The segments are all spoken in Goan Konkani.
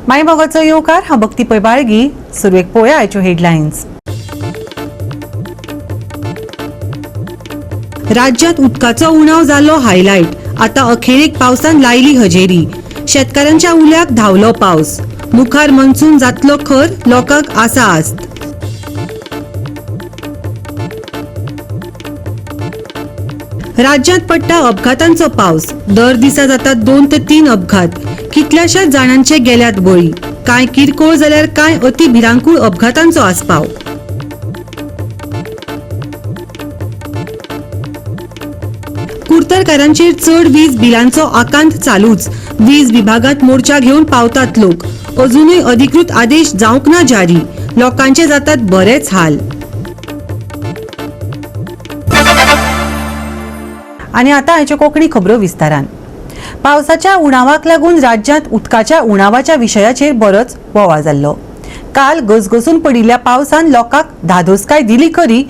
माय मोगाचो येवकार. हांव भक्ती पै बाळगी. सुरवेक पळोवया आयच्यो हेडलायन्स. राज्यात उदकाचो उणाव जालो हायलायट. आता अखेरेक पावसान लायली हजेरी. शेतकारांच्या उल्याक धांवलो पावस. मुखार मनसून जातलो खर, लोकांक आसा आस्त. राज्यात पडटा अपघातांचो पावस. दर दिसा जातात 2 ते 3 अपघात. कितल्याशाच जाणांचे गेल्यात बळी. कांय किरकोळ जाल्यार कांय अति भिरांकूळ अपघातांचो आस्पाव. कुर्तरकारांचेर चड वीज बिलांचो आकांत चालूच. वीज विभागात मोर्चा घेवन पावतात लोक. अजूनय अधिकृत आदेश जावंक ना जारी. लोकांचे जातात बरेच हाल. आनी आतां हाच्यो कोंकणी खबरो विस्तारान. पावसाच्या उणावाक लागून राज्यांत उदकाच्या उणावाच्या विशयाचेर बरोच बोवाळ जाल्लो. काल गसगसून पडिल्ल्या पावसान लोकांक धादोसकाय दिली खरी,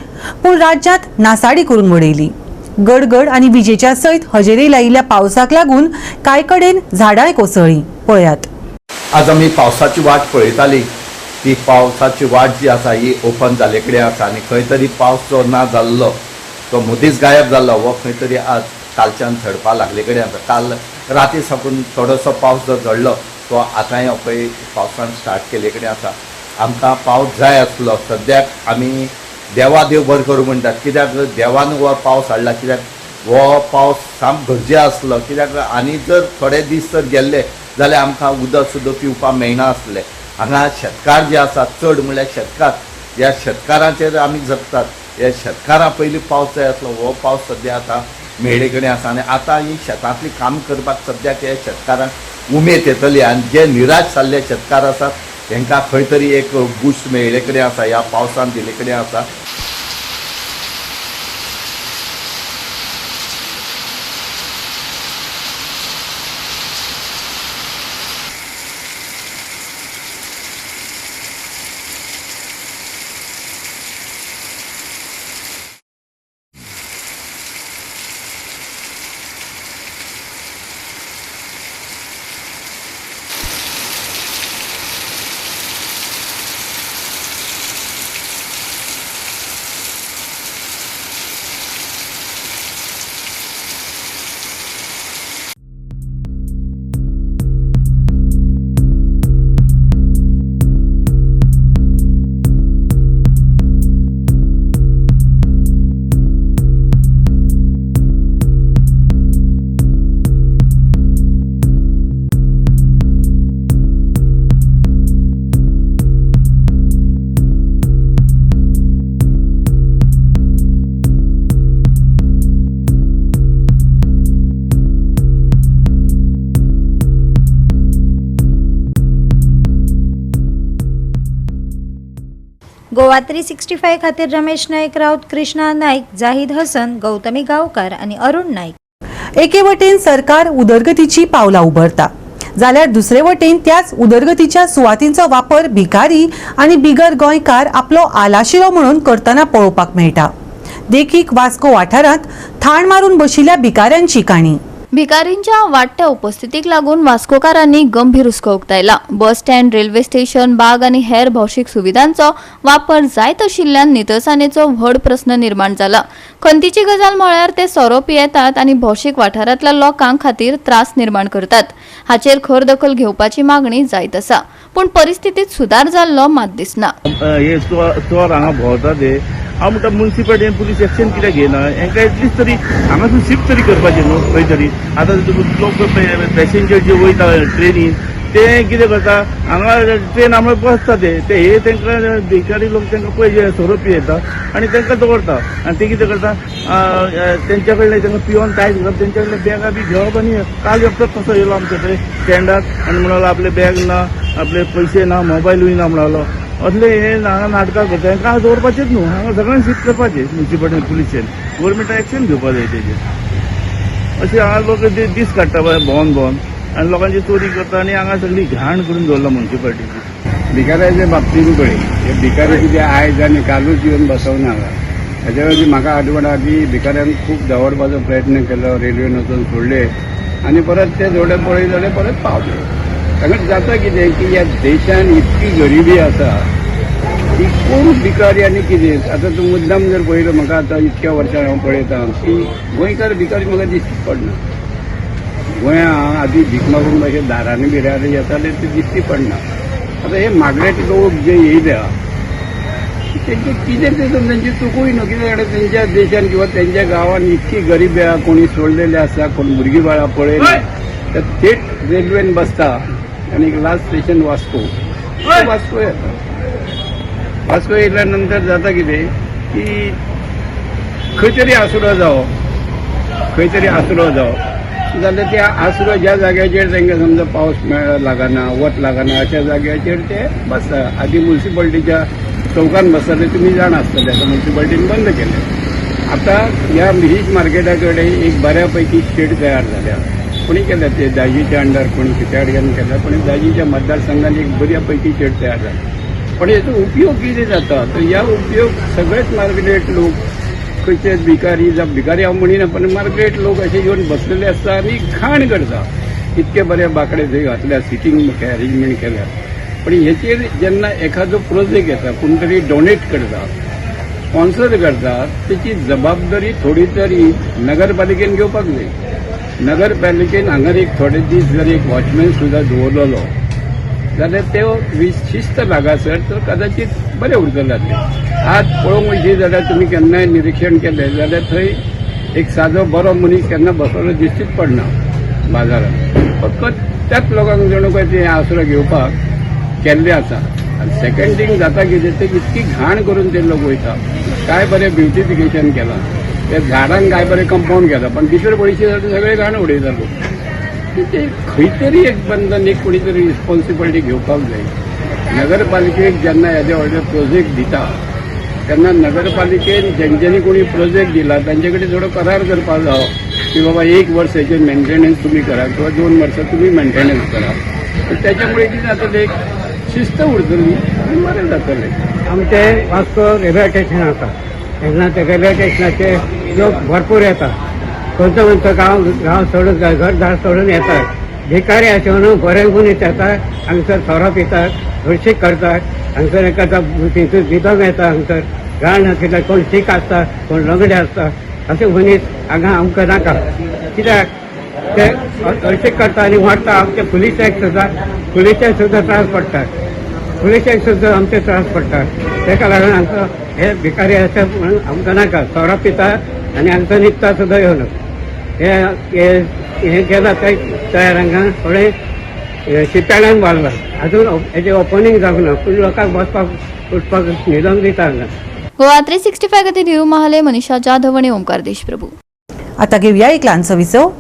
पूण राज्यांत नासाडी करून उडयली. गडगड आनी विजेच्या सयत हजेरी लायिल्ल्या पावसाक लागून कांय कडेन झाडांय कोसळ्ळीं. पळयात. आज आमी पावसाची वाट पळयताली, ती पावसाची वाट जी आसा ही ओपन जाल्ले कडेन आसा आनी खंय तरी पावस जो ना जाल्लो तो मदींच गायब जाल्लो हो खंय तरी आज कालच्यान झडपा लागले कडेन आसा. काल राती साकून थोडोसो पावस जो झडलो तो आतांय पळय पावसान स्टार्ट केल्ले कडेन आसा. आमकां पावस जाय आसलो. सद्याक आमी देवा देव बरें करूं म्हणटात, कित्याक देवान हो पावस हाडला, कित्याक हो पावस सामको गरजे आसलो. कित्याक आनी जर थोडे दीस जर गेल्ले जाल्यार आमकां उदक सुद्दां पिवपाक मेळना आसलें. हांगा शेतकार जे आसात, चड म्हणल्यार शेतकार, ह्या शेतकारांचेर आमी जगतात. ह्या शेतकारां पयलीं पावस जाय आसलो, हो पावस सद्या आतां मेळ्ळे कडेन आसा आनी आतां ही शेतांतलीं कामां करपाक सद्याक ह्या शेतकारांक उमेद येतली आनी जे निराश जाल्ले शेतकार आसात तांकां खंय तरी एक बूस्ट मेळ्ळे कडेन आसा, ह्या पावसान दिल्ले कडेन आसा. गोवा 365 खातीर रमेश नायक राऊत, कृष्णा नायक, जाहीद हसन, गौतमी गांवकार आनी अरुण नायक. एके वटेन सरकार उदरगतीची पावलां उबरता जाल्यार दुसरे वटेन त्याच उदरगतीच्या सुवातींचो वापर भिकारी आनी बिगर गोंयकार आपलो आलाशिरो म्हणून करतना पळोवपाक मेळटा. देखीक वास्को वाठारांत थाण मारून बशिल्ल्या भिकाऱ्यांची काणी. भिकारींच्या वाडट्या उपस्थितीक लागून वास्कोकारांनी गंभीर हुस्को उक्तायला. बस स्टँड, रेल्वे स्टेशन, बाग आनी हेर भौशीक सुविधांचो वापर जायत आशिल्ल्यान नितळसाणेचो व्हड प्रस्न निर्माण जाला. खंतीची गजाल म्हळ्यार ते सोरो पियेतात आनी भौशीक वाठारांतल्या लोकां खातीर त्रास निर्माण करतात. हाचेर खर दखल घेवपाची मागणी जायत आसा, पूण परिस्थितीत सुदार जाल्लो मात दिसना. हे चोर हांगा भोंवता ते हांव म्हणटा मुन्सिपालिटीन पुलीस एक्शन कित्याक घेयना? हेंकां एटलिस्ट तरी हांगासून शिफ्ट तरी करपाचें न्हू खंय तरी. आतां लोक पॅसेंजर जे वयता ट्रेनीन ते कितें करता, हांगा ट्रेन आमकां बसता ते ते हे तांकां भिकारी लोक तांकां पयशे सोरो पियेता आनी तांकां दवरता आनी ते कितें करता, तेंच्या कडल्यान तांकां पिवन कांयच करप, तेंच्या कडल्यान बॅगां बी घेवप. आनी काल एकटोच तसो येयलो आमच्या थंय स्टँडार आनी म्हणलो आपले बॅग ना, आपले पयशे ना, मोबायलूय ना म्हणलो. असले हे हांगा नाटकां करता. हांकां दवरपाचेच न्हू, हांगा सगळ्यांक शिफ्ट करपाचें. मुन्सिपालिटी पुलिशेन गोवोरमेंटान एक्शन घेवपा जाय तेजेर. अशें हांगा लोक दीस काडटा भोंवन भोंवन आनी लोकांची चोरी करता आनी हांगा सगळी घाण करून दवरला मुन्सिपालिटीची. भिकाऱ्याच्या बाबतीन पळय, हे भिकारी कितें आयज आनी कालूच येवन बसवना. हाच्या वयली म्हाका आठवण आहा की भिकाऱ्यांक खूब दवरपाचो प्रयत्न केलो, रेल्वेन वचून सोडले आनी परत ते जोडे पळय जाल्यार परत पावले. हांगा जाता कितें की ह्या देशान इतकी गरिबी आसा की कोण भिकारी आनी कितें. आतां तूं मुद्दाम जर पळयलो म्हाका आतां इतक्या वर्सां हांव पळयतां की गोंयकार भिकारी म्हाका दिश्टी पडना. गोंया आदी भीक मागून अशे दारांनी बिरांनी येताले ते दिश्टी पडना. आतां हे मागरेट लोक जे येयल्या तेंचे कितें तेतून तेंची चुकूय न्हू, कित्याक तेंच्या देशान किंवा तेंच्या गांवान इतकी गरिबी आहा, कोणी सोडलेले आसा, कोण भुरगीं बाळां पळयना, तर थेट रेल्वेन बसता आनी लास्ट स्टेशन वास्को, वास्को येता. वास्को येयल्या नंतर जाता कितें की खंय तरी आसरो जावो, खंय तरी आसरो जावो जाल्यार त्या आसरो ज्या जाग्याचेर तांकां समजा पावस मेळ लागना, वत लागना, अशा जाग्याचेर ते बसता. आदी मुन्सिपाल्टीच्या चौकान बसताले, तुमी जाणा आसतले. आतां मुन्सिपाल्टीन बंद केलें. आतां ह्या मिरीज मार्केटा कडेन एक बऱ्या पैकी शेड तयार जाल्या. कोणी केल्या ते दाजीच्या अंडर, कोणी कित्याडच्यान केल्या, पण दाजीच्या मतदारसंघात एक बऱ्या पैकी शेड तयार झाली. पण हेचो उपयोग कितें जाता तर ह्या उपयोग सगळेच मार्केट लोक खंयचे भिकारी जावं, भिकारी हांव म्हणिना, पण मार्केट लोक अशे येवन बसलेले आसता आनी खाण करता. इतके बरे बाकडे थंय घातल्या, सिटींग अरेंजमेंट केल्या. पण हेचेर जेन्ना एखादो प्रोजेक्ट येता, कोण तरी डोनेट करता, स्पॉन्सर करता, तेची जबाबदारी थोडी तरी नगरपालिकेन घेवपाक जाय. नगरपालिकेन हांगार एक थोडे दीस जर एक वॉचमॅन सुद्दां दवरलेलो जाल्यार ते शिस्त लागासर तर कदाचित बरें उरतलें आसलें. आज पळोवंक वयशी जाल्यार तुमी केन्नाय निरिक्षण केलें जाल्यार थंय एक सादो बरो मनीस केन्ना बसलेलो दिश्टीच पडना बाजारात. फकत त्याच लोकांक जणू काय ते आसरो घेवपाक केल्लें आसा. आनी सेकंड थींग जाता कितें, ते इतकी घाण करून ते लोक वयता. काय बरें ब्युटिफिकेशन केलां, त्या झाडांक काय बरें कंपाउंड केलां, पण भितर पळयशी जाल्यार सगळे घाण उडयता लोक. ते खंय तरी एक बंधन, एक कोणी तरी रिस्पॉन्सिबिलिटी घेवपाक जाय. नगरपालिकेक जेन्ना येदे व्हडले प्रोजेक्ट दिता तेन्ना नगरपालिकेन जेंच्यांनी कोणी प्रोजेक्ट दिला तांचे कडेन थोडो करार करपाक जावो की बाबा एक वर्स हेचेर मेंटेनन्स तुमी करा किंवा 2 वर्सां तुमी मेंटेनन्स करा. तर त्याच्यामुळे कितें जातलें, एक शिस्त उरतली आनी बरें जातलें. आमचे वास्को रेल्वे स्टेशन आसा, तेन्ना ते रेल्वे स्टेशनाचे लोक भरपूर येतात. खंयचो खंयचो गांव गांव सोडून, घरदार सोडून येतात. भिकारी आशिल्लो बरे मनीस येतात हांगसर, सोरो पितात, हळशीक करतात हांगसर. एका न्हिदोंक येता हांगसर. घाण आशिल्ले कोण शीक आसता, कोण लंगडे आसता, अशे मनीस हांगा आमकां नाका. कित्याक ते हळशीक करता आनी व्हरता. आमचे पुलिसांक सुद्दां, पुलिसांक सुद्दां त्रास पडटात, पुलिसांक सुद्दां आमचे त्रास पडटात. ताका लागून आमकां हे भिकारी आसा म्हणून आमकां नाका. सोरो पिता आनी हांगसर न्हिदता सुद्दां येवन. हे हे केलां ते तयार हांगा थोडे शिप्याणान बांदलां, अजून हेजें ओपनींग जावंक ना, पूण लोकांक बसपाक उठपाक न्हिदोंक दिता हांगा. गोवा 365 खातीर धीरू महाले, मनीषा जाधव आणि ओमकार देशप्रभू. आता घेऊया एक ल्हानसो विसव.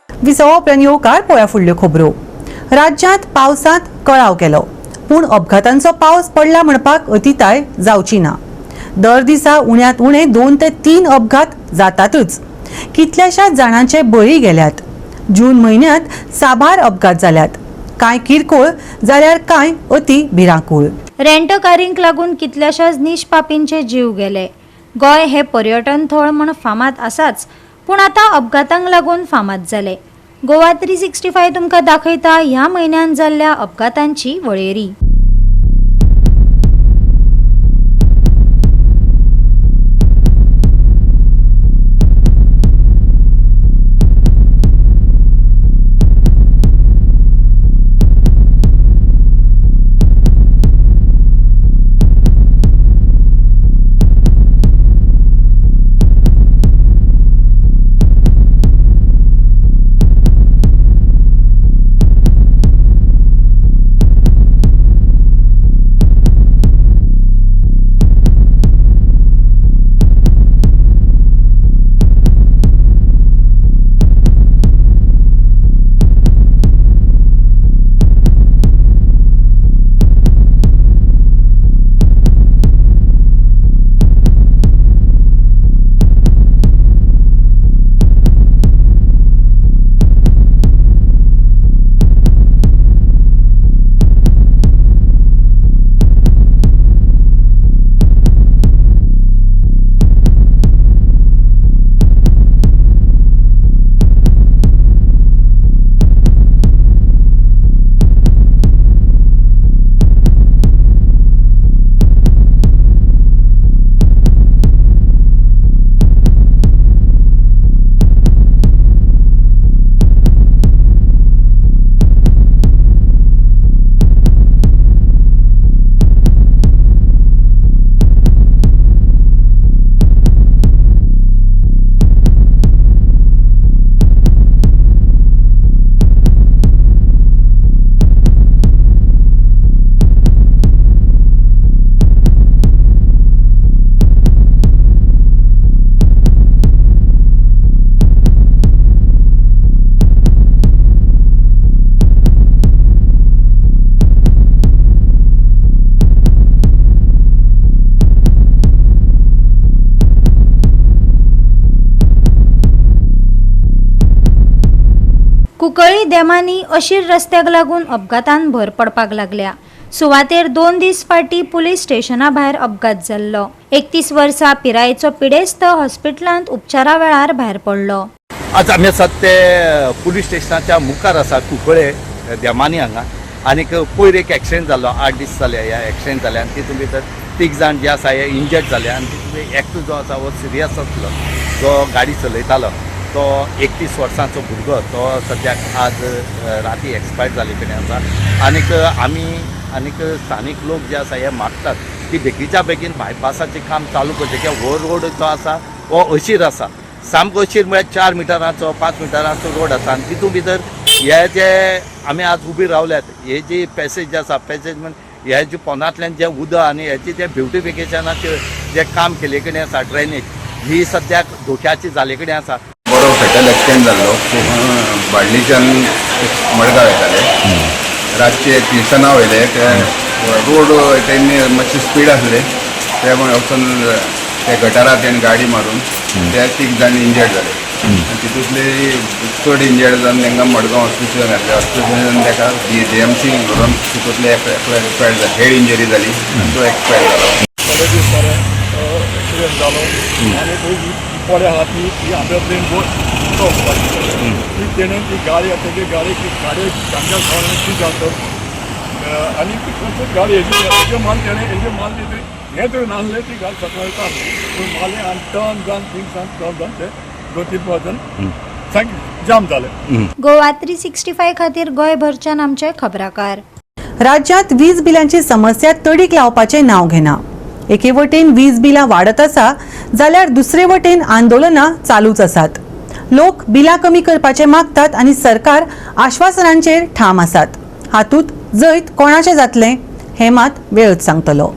विसवा उपरांत येवकार पळोवया फुडल्यो खबरो. राज्यांत पावसांत कळाव केलो, पूण अपघातांचो पावस पडला म्हणपाक अतिताय जावची ना. दर दिसा उण्यांत उणे 2 ते 3 अपघात जातातच. कितल्याशाच जाणांचे बळी गेल्यात. जून म्हयन्यांत साबार अपघात जाल्यात, कांय किरकोळ जाल्यार कांय अति भिरांकूळ. रेंटकारींक लागून कितल्याशाच निष्पापींचे जीव गेले. गोंय हे पर्यटन थळ म्हूण फामाद आसाच, पूण आतां अपघातांक लागून फामाद जाले. गोवा 365 तुमकां दाखयता ह्या म्हयन्यान जाल्ल्या अपघातांची वळेरी. कुंकळ्ळी देमांनी अशीर रस्त्याक लागून अपघातान भर पडपाक लागल्या. सुवातेर 2 दीस फाटीं पुलीस स्टेशना भायर अपघात जाल्लो. 31 वर्सां पिरायेचो पिडेस्त हॉस्पिटलांत उपचारा वेळार भायर पडलो. आज आमी आसात ते पुलीस स्टेशनाच्या मुखार आसा, कुंकळे देमानी हांगा. आनीक पयर एक एक्सिडेंट जाल्लो, 8 दीस जाले ह्या एक्सिडेंट जाले आनी तितून भितर तीग जाण जे आसा हे इंजर्ड जाले आनी तितून एकटो जो आसा हो सिरियस आसलो. जो गाडी चलयतालो तो 31 वर्सांचो भुरगो, तो सद्याक आज राती एक्सपायर्ड जाल्ले कडेन आसा. आनीक आमी आनीक स्थानीक लोक जे आसा हे मागतात की बेगीच्या बेगीन बायपासाचें काम चालू करचें, कित्याक हो रोड जो आसा हो अशीर आसा. सामको अशीर म्हळ्यार 4 मिटराचो, 5 मिटराचो रोड आसा. आनी तितून भितर हे जे आमी आज उबी रावल्यात, हे जी पॅसेज जे आसा, पॅसेज म्हणजे हे जे पोंदांतल्यान जे उदक आनी हेजे जे ब्युटिफिकेशनाचे जे काम केल्ले कडेन आसा, ड्रेनेज ही सद्याक धोक्याची जाल्ले कडेन आसा. बरो फेटल एक्सिडेंट जाल्लो. बार्डलीच्यान मडगांव येताले रातचे तिनसना वयले ते. रोड तेणी मातशी स्पीड आसले, ते वचून ते गटारात तेणी गाडी मारून ते तीग जाण इंजर्ड जाले आनी तितूंतले चड इंजर्ड जावन तांकां मडगांव हॉस्पिटलान घातले. हॉस्पिटलान ताका डी एम सी व्हरून तितूंतले एक्सपायर्ड जाले. हेड इंजरी जाली आनी तो एक्सपायर्ड जालो. थोडे दीस जाले एक्सिडेंट जालो आनी थंय ही पडे आहा ती ही आंब्यातल्यान बोट वचपाची ती तेणें ती गाडी आसा ती गाडी गाडयेक सामक्या खावन ती घालतात आनी ती खंयच गाडी हेजी हेजे माल तेणें हेजे माल ती हें तरी नासलें. ती गाडी सकयल आसली पूण माले आनी टर्न जावन थिंगसान टर्न जावन ते दोन तीन वचून सामकें जाम जालें. गोवा 365 खातीर गोंयभरच्यान आमचे खबराकार. राज्यांत वीज बिलांची समस्या तडीक लावपाचें नांव घेना. एके वटेन वीज बिलां वाडत आसा जाल्यार दुसरे वटेन आंदोलनां चालूच आसात. लोक बिलां कमी करपाचे मागतात आनी सरकार आश्वासनांचेर ठाम आसात. हातूंत जैत कोणाचें जातलें हें मात वेळच सांगतलो.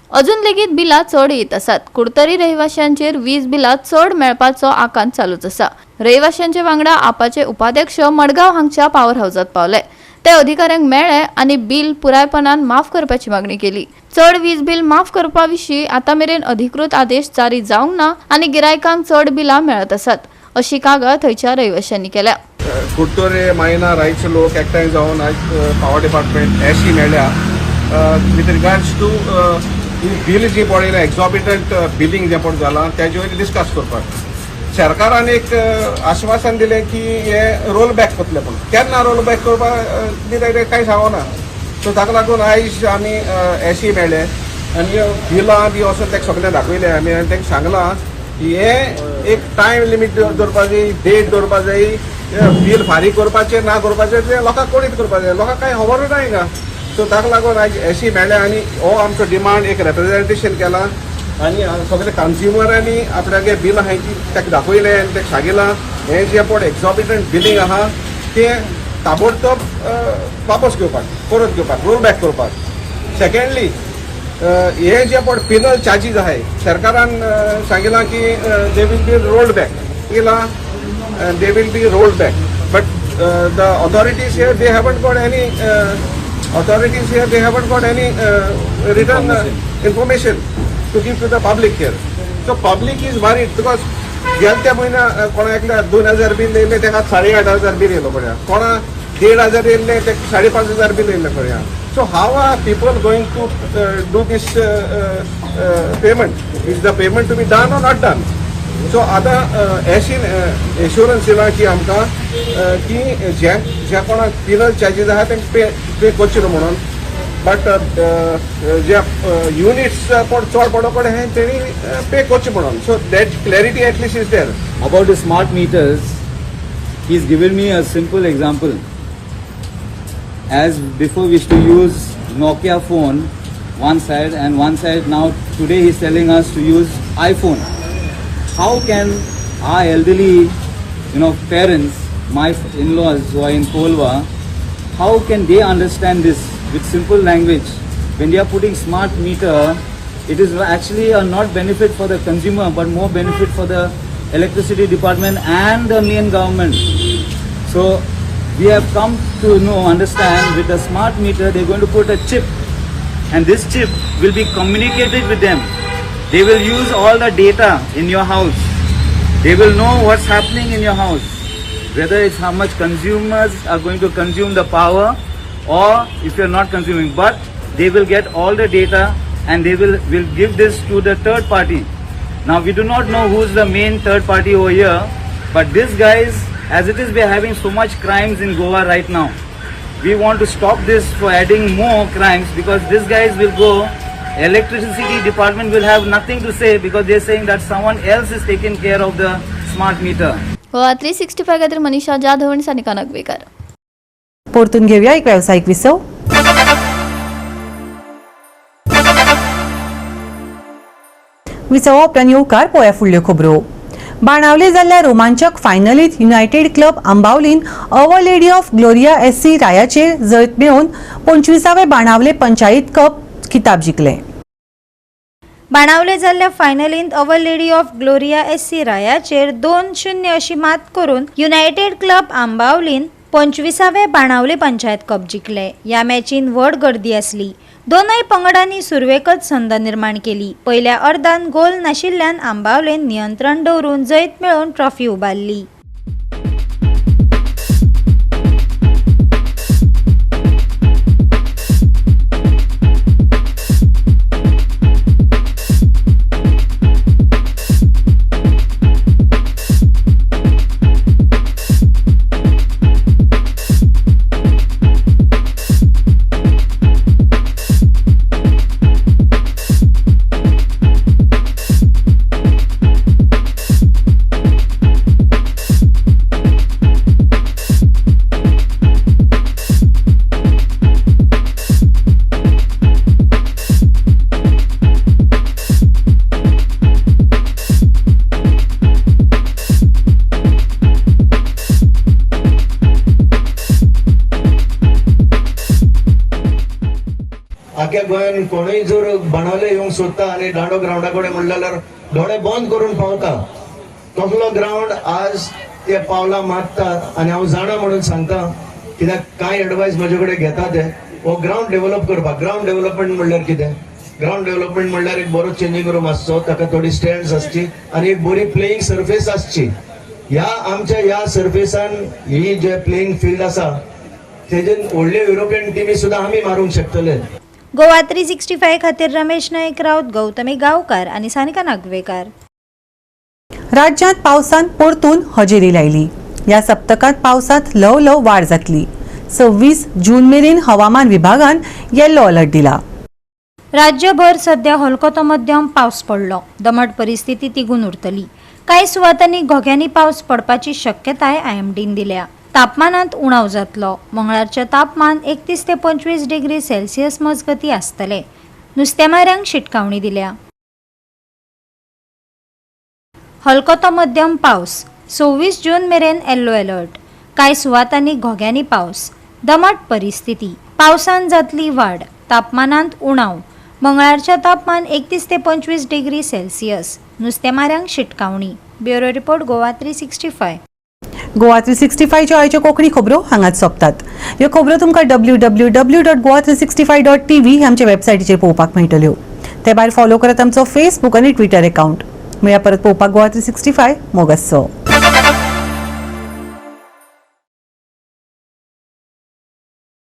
अजून लेगीत बिलां चड येत आसात. कुडतरी रहिवाशांचेर वीज बिलां चड मेळपाचो आकांत चालूच आसा. रहिवाशांचे वांगडा आपाचे उपाध्यक्ष मडगांव हांगच्या पावर हावजात पावले. ते अधिकाऱ्यांक मेळ्ळे आनी बील पुरायपणान माफ करपाची मागणी केली. चड वीज बील माफ करपा विशीं आतां मेरेन अधिकृत आदेश जारी जावंक ना आनी गिरायकांक चड बिलां मेळत आसात, अशी कागाळ थंयच्या रहिवाशांनी केल्या. कुडतोरे मायना रायचे लोक एकठांय जावन आयज पावर डिपार्टमेंट एशी मेळ्ळ्या विथ रिगार्ड्स टू बील जी पळयलें, एक्झॉर्बिटंट बिलींग जें पळय जालां तेजे वयर डिस्कस करपाक. सरकारान एक आश्वासन दिलें की हे रोल बॅक करतले, पूण केन्ना रोल बॅक करपाक दिले कांय सांगना. सो ताका लागून आयज आमी एशी मेळ्ळे आनी बिलां बी वचून ताका सगळें दाखयलें आमी आनी तांकां सांगलां की हे एक टायम लिमीट दवरपा जाय, डेट दवरपा जाय. बील फारीक करपाचें ना करपाचें तें लोकांक कळीत करपाक जाय. लोकांक कांय खबरूच ना हिंगा. सो ताका लागून आयज एशी मेळ्ळें आनी हो आमचो डिमांड एक रेप्रेझेंटेशन केलां आनी सगळे कंज्युमरांनी आपल्यागे बील आहाय ती ताका दाखयलें आनी ताका सांगिलां, हें जें पळय एक्झॉर्बिटंट बिलींग आहा तें ताबडतोब वापस घेवपाक, परत घेवपाक, रोल बॅक करपाक. सेकंडली, हे जे पळय पिनल चार्जीस आहाय, सरकारान सांगिलां की they will be rolled back केलां, they will be rolled back, but the authorities here, they haven't got any authorities here, they haven't got any written information to give to the public here. So public is worried because गेल्या त्या म्हयन्या कोणा एकल्या 2000 बील येयलें, तेका 8500 बील येयलो पळया. कोणा 1500 येयल्लें, तेका 5500 बील येयल्लें पळया. So how are people going to do this payment? Is the payment to be done or not done? So आतां एशीन एश्युरन्स दिला की आमकां की जे जे कोणाक पिनल चार्जीस आहा तांकां पे पे करचे न्हू म्हणून, बट जे युनिट्स कोण चड पडो कडेन हे तेणी पे करचे म्हणून. So that clarity at least is there. About the smart meters, he's given me a simple example. As before we used to use Nokia phone one side and one side, now today he's telling us to use iPhone. How can our elderly parents, my in-laws who are in Kolva, how can they understand this with simple language? When they are putting smart meter, it is actually a not benefit for the consumer, but more benefit for the electricity department and the main government. So we have come to know, understand, with the smart meter, they're going to put a chip, and this chip will be communicated with them. They will use all the data in your house. They will know what's happening in your house. whether it's how much consumers are going to consume the power or if you're not consuming, but they will get all the data and they will give this to the third party. Now we do not know who's the main third party over here, but this guys, as it is, we are having so much crimes in Goa right now. We want to stop this for adding more crimes, because these guys will go, electricity department will have nothing to say, because they are saying that someone else is taking care of the smart meter. Goa 365 खातीर मनीषा जाधव आनी सानिका नागवेकर. परतून घेवया एक वेवसायीक विसव. विसवा उपरांत येवकार पळोवया फुडल्यो खबरो. बाणावले जाल्ल्या रोमांचक फायनलीत युनायटेड क्लब आंबावलीन our lady of Gloria SC रायाचेर जैत मेळोवन 25वे बाणावले पंचायत कप किताब जिखले. बाणावले जाल्ल्या फायनलींत our lady of Gloria SC रायाचेर 2-0 अशी मात करून युनायटेड क्लब आंबावलीन 25वे बाणावले पंचायत कप जिखले. ह्या मॅचीन व्हड गर्दी आसली. दोनय पंगडांनी सुरवेकच संद निर्माण केली. पयल्या अर्दान गोल नाशिल्ल्यान आंबावलेन नियंत्रण दवरून जैत मेळोवन ट्रॉफी उबारली. आख्या गोंयान कोणूय जर बाणावले येवंक सोदता आनी दांडो ग्रावंडा कडेन म्हणलें जाल्यार दोळे बंद करून पावता. तसलो ग्रावंड आज ते पावलां मारतात आनी हांव जाणा म्हणून सांगता, कित्याक कांय एडवायस म्हजे कडेन घेता ते हो ग्रावंड डेव्हलप करपाक. ग्रावंड डेव्हलपमेंट म्हणल्यार कितें? ग्रावंड डेव्हलपमेंट म्हणल्यार एक बरो चेंजींग रूम आसचो, ताका थोडी स्टँड्स आसची आनी एक बरी प्लेईंग सर्फेस आसची. ह्या आमच्या ह्या सर्फेसान ही जे प्लेईंग फिल्ड आसा तेजेन व्हडले युरोपियन टिमी सुद्दां आमी मारूंक शकतले. गोवा 365 खातीर रमेश नायक राऊत, गौतमी गावकर आनी सानिका नागवेकर. राज्यांत पावसान परतून हजेरी लायली. ह्या सप्तकांत पावसांत ल्हव ल्हव वाड जातली. 26 जून मेरेन हवामान विभागान येलो अलर्ट दिला. राज्यभर सध्या हलको तो मध्यम पावस पडलो. दमट परिस्थिती तिगून उरतली. कांय सुवातांनी घोग्यांनी पावस पडपाची शक्यताय आयएमडीन दिल्या. तापमानांत उणाव जातलो. मंगळारचें तापमान 31 ते 25 डिग्री सेल्सियस मजगती आसतले. नुस्तेमाऱ्यांक शिटकावणी दिल्या. हलको तो मध्यम पावस 26 जून मेरेन येल्लो अलर्ट. कांय सुवातांनी घोग्यांनी पावस. दमट परिस्थिती. पावसान जातली वाड. तापमानांत उणाव. मंगळारचें तापमान 31 ते 25 डिग्री सेल्सियस. नुस्तेमाऱ्यांक शिटकावणी. Bureau report, Goa 365. Goa 365च्यो आयच्यो कोंकणी खबरो हांगाच सोंपतात. ह्यो खबरो तुमकां www.goa365.tv ह्या आमच्या वेबसायटीचेर पळोवपाक मेळटल्यो. ते भायर फॉलो करात आमचो फेसबूक आनी ट्विटर एकावंट. मेळया परत पळोवपाक गोवा 365. मोग आसचो.